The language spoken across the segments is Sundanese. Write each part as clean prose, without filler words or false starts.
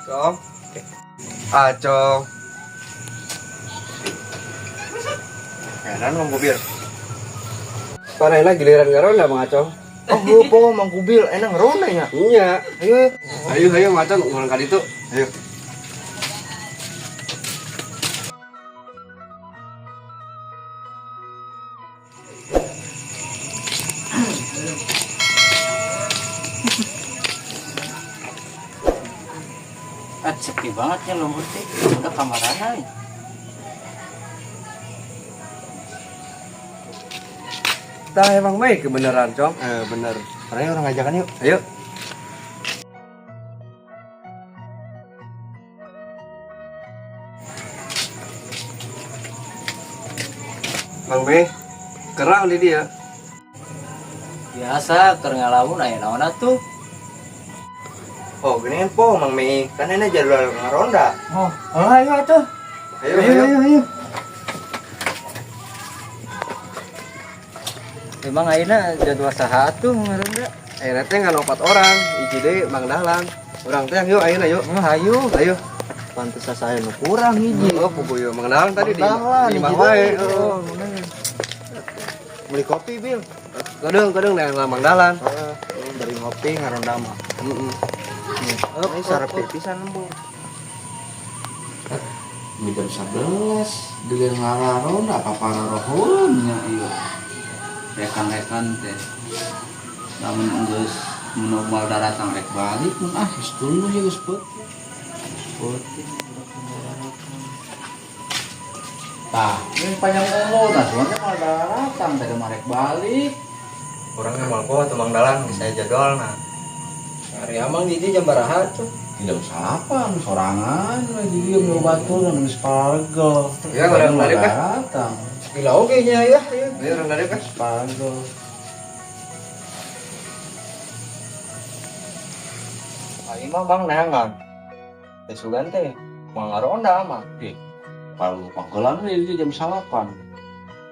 Cong. Acong. Heran Mang Kubil. Parena giliran ngaronda Mang Acong. Oh, lupa Mang Kubil, enak ngeronda nya. Iya. Ayo. Ayo ayo Mang Acong urang ka ditu. Ayo. Ah, sepi banget ya lembur teh. Udah kamarana ya. Tah emang baik kebenaran, Cong. Bener. Orangnya orang ngajakan yuk. Ayo. Bang Mei, kerang di dia. Biasa keur ngalamun aya naon atuh. Oh, gini kan po Mang Mei. Kan ini jadwal ngeronda. Oh, ayo atuh. Ayo, ayo, ayo. Emang ayeuna jadwal saha atuh ngaronda? Ayeuna teh ngan 4 orang, hiji deui Mang Dahlan. Urang teh yuk ayeuna yuk. Oh, ayo. Ayo. Pantes saya nu kurang hiji. Oh, puguh yuk Mang Dahlan tadi di Mang Dahlan, di imah hiji wae. deui. Heeh. Beli kopi, Bil. Kadang-kadang dengan Mang Dahlan. Heeh. Dari ngopi ngaronda mah. Heeh. Ini sarap pisan lembur. Jam 11 dengan ngararon apa para rohonnya iya rekan-rekan teh lamun geus mun moal daratang rek balik mun ah geus tuluy ya geus peuting peuting tah ini panjang umur nah soalnya moal daratang teh mah rek balik Orangnya mal po atau Mang Dahlan geus aya jadwalna. Hari amang di jam baraha tuh. Jam 8 sorangan we di dieu nu batur nu geus pargel. Ya, orang balik kah? Datang. Gila oge nya ya, ayo. Ayo urang dari kah? Pargel. Aing mah Bang neangan. Teh sugan teh moal ngaronda mah. Palu pangkelan we di jam 8.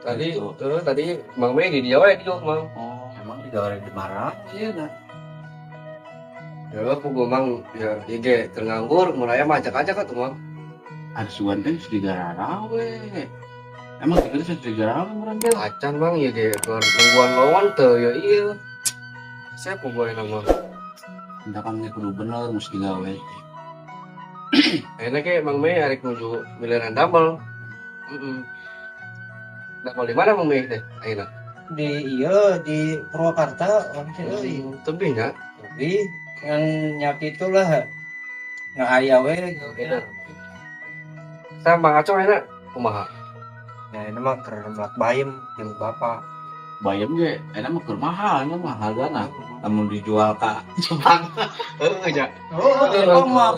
Tadi Gitu. tuh tadi Mang Mei di dia wae di Mang. Oh, emang di gawe di marah ieu na. Ya puguh Mang ya IG keur nganggur mun aya mah ajak-ajak atuh Mang. Ada sugan teh geus digararawe. Emang tiga geus digararawe meureun Bil. Acan Mang ieu ge keur nungguan lowongan teu ya ieu. Saya puguh ayeuna mah. Entah kan ge kudu bener mesti digawe. Ayeuna ge Mang Mei arek nuju miliaran damel. Heeh. Damel di mana Mang Mei teh ayeuna? Di iya di Purwakarta orang teh euy. Tebih nya. Tapi ngan nyak itulah nggak aya we Bener. Saya Mang Acong ayeuna kumaha? Nah, ini mah keur melak bayem jeung bapak. Bayem ge enak mah keur mahal nya mah hargana. Lamun dijual ka Jepang. Heeh nya. Oh, Jepang mah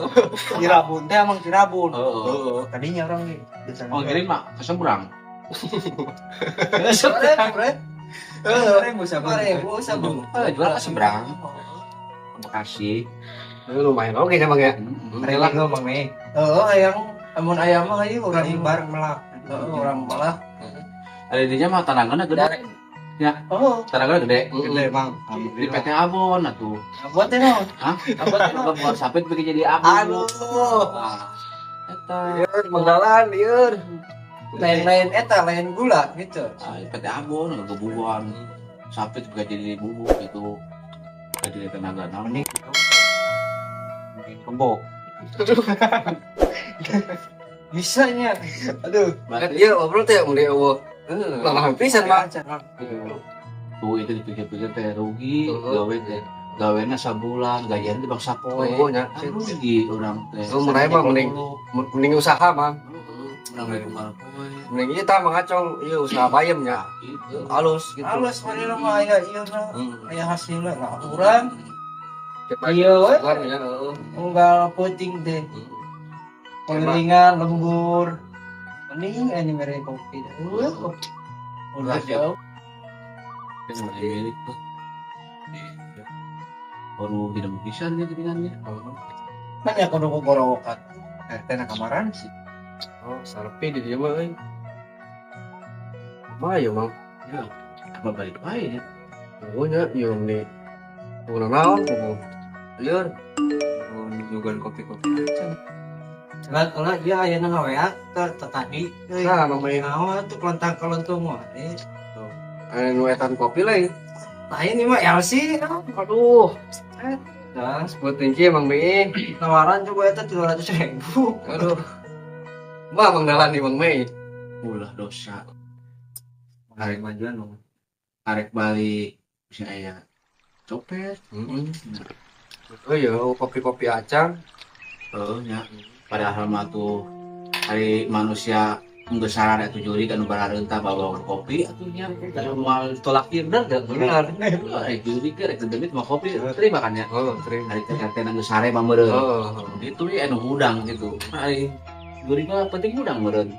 Cirabun teh emang Cirabun. Heeh. Tadinya orang nih biasanya. Oh, ngirim mah ke seberang. Heeh, ribu sabu. Eh, jual ke seberang. Ke Bekasi. Lu lumayan oke nya Mang ya. Heeh. Hari Mang Mei. Heeh, hayang amun aya mah ieu urang Urang bareng melak. Heeh, urang malah. Ada dinya mah tanagana gede. Ya. Oh, Tanagana gede. Gede, Mang. Di PT Abon atuh. abot teh naon? Hah? Abot teh naon? Buat sapit bikin jadi abu. Aduh. Wah. Eta. Ieu Mang Dahlan ieu. Lain-lain eta lain gula gitu. Ah, PT Abon ngegebuan. Sapit juga jadi bubuk gitu. Jadi tenaga naon. Mending kebo. Bisanya. Aduh. Kan ieu obrol teh mun eueuh. Lama pisan Mang. Tuh itu dipikir-pikir teh rugi, Heeh. gawe teh. Gawena sabulan, gajian teh bangsa poe. Oh, nya. Rugi urang teh. Oh, mun aya mah mending mending usaha Mang. Urang rek unggal poe. Mending ieu tah Mang Acong ieu usaha bayem nya. Gitu. Halus gitu. Halus mana mah aya ieu mah. Heeh. Aya hasilna lah urang. Iya we. Keluar nya heeh. Unggal peuting teh. Kelilingan lembur. Mending ini mere kopi. Heuh. Udah jauh. Milik tuh. Baru tidak pisan ya jadinya. Banyak kudu gogorowokan. RT na kamaran sih. Oh, sarpi di dieu mah euy. Kumaha ieu Mang? Ya, apa balik wae ya. Oh nya ieu meni. Kunaon naon puguh. Lieur. Oh, Nyuguhan kopi-kopi acan. Lah lah ieu ayeuna ngaWA teh teh tadi euy. Nah, Mang Mei. Naon tuh kelentang-kelentung wae. Anu etan kopi lain. Lain ieu mah LC. Aduh, Nah, sebut tinggi Mang Mei. Tawaran coba eta 300.000. Aduh. Mah Mang Dalan nih Mang Mei. Ulah dosa. Arek majuan Mang. Arek balik bisa aya copet. Heeh. Oh iya, kopi-kopi acan. Heeh nya. Padahal mah tuh hari manusia geus sarare atuh jurig anu barareunta bawa kopi atuh nya. Da moal tolak bener da. Bener. Rek jurig ge rek demit mah kopi terima kan ya. Oh, terima. Hari teh geus sare mah meureun. Oh. Itu ya anu hudang gitu. Hari jurig mah penting hudang meureun.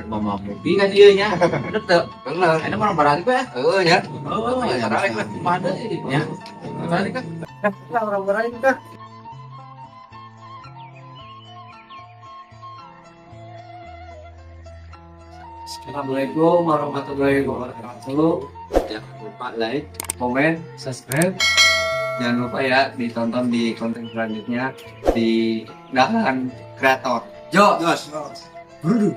Mama kopi kan ieu nya. Bener teu? Bener. Ayeuna mah baralik we. Heeh nya. Oh, ya Baralik we. Pada nya. Baralik kan. Lah orang berani kah? Assalamualaikum warahmatullahi wabarakatuh. Jangan lupa like, komen, subscribe. Jangan lupa ya ditonton di konten selanjutnya di Dahlan Kreator. Jo, Jos. Bro.